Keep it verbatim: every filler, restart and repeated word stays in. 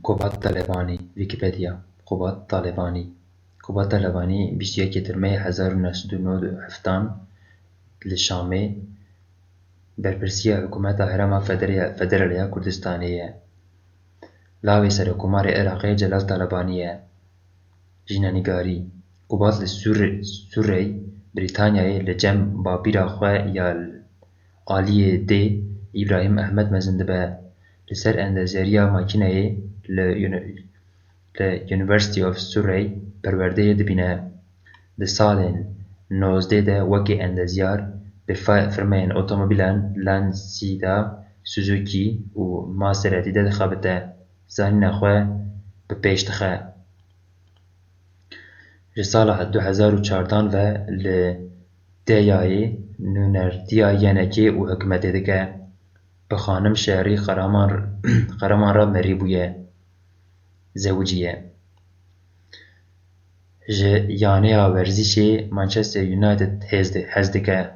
Kubat Talebanî, Wikipedia, Kubat Talebanî. Kubat Talebanî bîst û yekê Tirmeyê hezar û neh sed û nod û heftan li Şamê berpirsiya hikûmeta Herêma Federe-, Federal ya Kurdistanê ye. Lawê Serokomarê Iraqê Celal Talebanî ye. Jînenîgarî. Kubat li Sûr-, Sûrey, Brîtanyayê li cem bapîra xwe ya aliyê dê Îbrahîm Ehmed mezin dibe. Li ser endezyariya makîneyê li Uni-, li University of Surrey perwerdeyê dibîne. Di salên nozdeh de wekî endezyar bi fe-, firmeyên otomobîlan Lancia, Suzuki û Maserati de dixebite. Zanîna xwe bi pêş dixe. Ji sala du hezar û çardan ve li D Y A'yê nûnertiya yenekê û hikûmetê dike. Bi Xanim Şerî Qereman, Qereman re merî bûye, zewicî ye. Ji yaneya werzîşê Manchester United hez di-, hez dike.